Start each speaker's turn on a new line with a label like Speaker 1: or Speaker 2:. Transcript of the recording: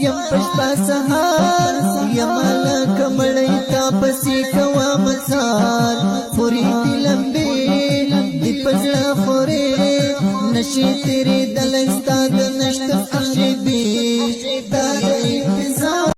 Speaker 1: یم پشپا سهار، یم لکه مړی تا پسې کوم ځار. خوري دي لمبې دي پزړه خورې، نشي تیرې دلستا د نشت